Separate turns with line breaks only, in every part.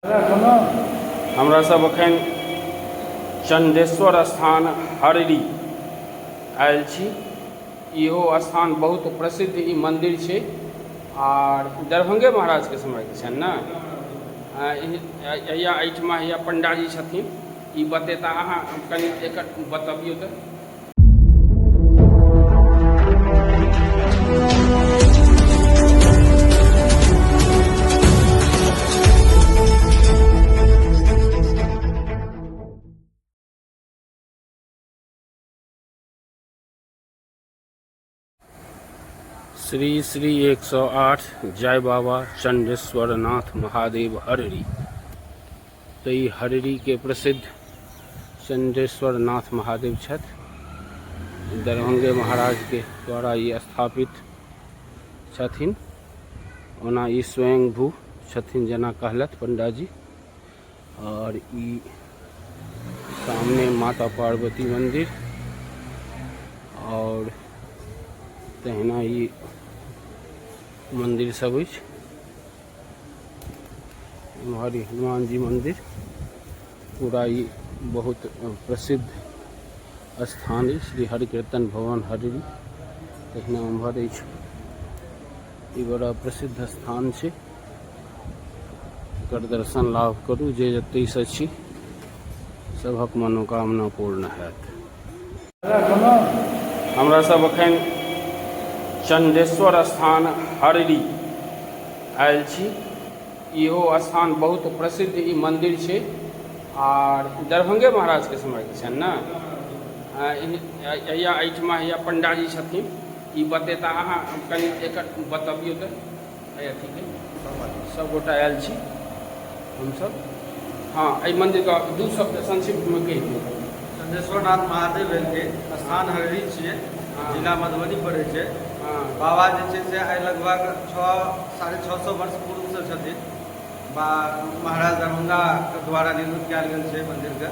हमरा सब अखन चंडेश्वर स्थान हररी आयल छी। इहो स्थान बहुत प्रसिद्ध ई मंदिर छै आर दरभंगे महाराज के समय के छनि ने। हैया एहिठमा हैया पंडाजी छथिन, ई बतेता। अहाँ कनि एकर बतबियौ तऽ। श्री श्री 108 जय बाबा चंडेश्वर नाथ महादेव हररी। तऽ ई हररी के प्रसिद्ध चंडेश्वर नाथ महादेव छथि। दरभंगे महाराज के द्वारा ई स्थापित छथिन। ओना ई स्वयंभू छथिन जेना कहलथि पंडाजी। और ई सामने माता पार्वती मंदिर और तहिना ई मंदिर सब अछि। एम्हर हनुमान जी मंदिर पूरा ई बहुत प्रसिद्ध स्थान अछि, श्री हरि कीर्तन भवन हररी। तहिना उम्हर अछि, ई बड़ा प्रसिद्ध स्थान छै। एकर दर्शन लाभ करू जे जतैसँ छी, सभक मनोकामना पूर्ण हैत। हमरा सब अखन चंडेश्वर स्थान हररी आयल छी। इहो स्थान बहुत प्रसिद्ध ई मंदिर छै आर दरभंगे महाराज के समय के छनि ने। हैया एहिठमा हैया पंडाजी छथिन, ई बतेता। अहाँ कनि एकर बतबियौ तऽ एहि अथीके। सब गोटा आयल छी हमसब। हँ, एहि मन्दिरके दू शब्द संक्षिप्तमे कहि दियौ।
चंदेश्वरनाथ महादेव भेलखिन, स्थान हररी छियै, जिला मधुबनी पड़ै छै। बाबा जे छै से आइ लगभग 650 वर्ष पूर्वसँ छथिन। बा महाराज दरभंगाके द्वारा निर्मित कयल गेल छै मन्दिरके।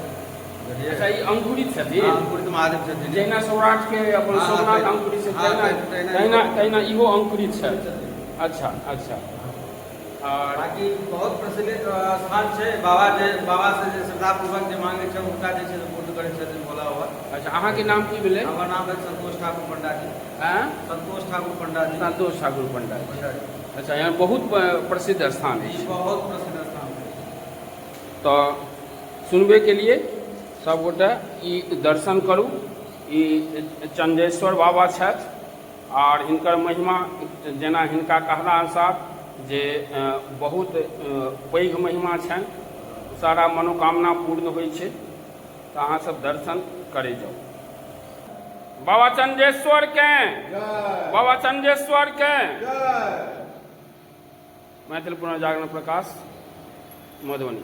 अच्छा, ई अंकुरित छथिन?
हँ, अंकुरित महादेव छथिन।
जहिना सौराठ के अपन सोमनाथ अंकुरित छै, तहिना तहिना तहिना इहो अंकुरित छथि। अच्छा अच्छा।
और बाकी बहुत प्रचलित स्थान छै। बाबा जे बाबा से जे श्रद्धापूर्वक जे मांगे छै हुनका जे छै से पूर्ण करै छथिन भोला बाबा।
अच्छा, अहाँके नाम की भेलै?
हमर नाम भेल संतोष ठाकुर पंडाजी।
आँय?
संतोष ठाकुर पंडाजी।
संतोष ठाकुर पंडाजी। अच्छा, यहाँ बहुत प्रसिद्ध स्थान अछि।
बहुत प्रसिद्ध स्थान छै।
तऽ सुनबे के लिए सबगोटे ई दर्शन करू। ई चंडेश्वर बाबा छथि आर हिनकर महिमा जेना हिनका कहला अनुसार जे बहुत पैघ महिमा छनि, सारा मनोकामना पूर्ण होइ छै। तऽ अहाँ सब दर्शन करै जाउ। बाबा चंडेश्वर के, बाबा चंडेश्वर के। मैथिल पुनर्जागरण प्रकाश, मधुबनी।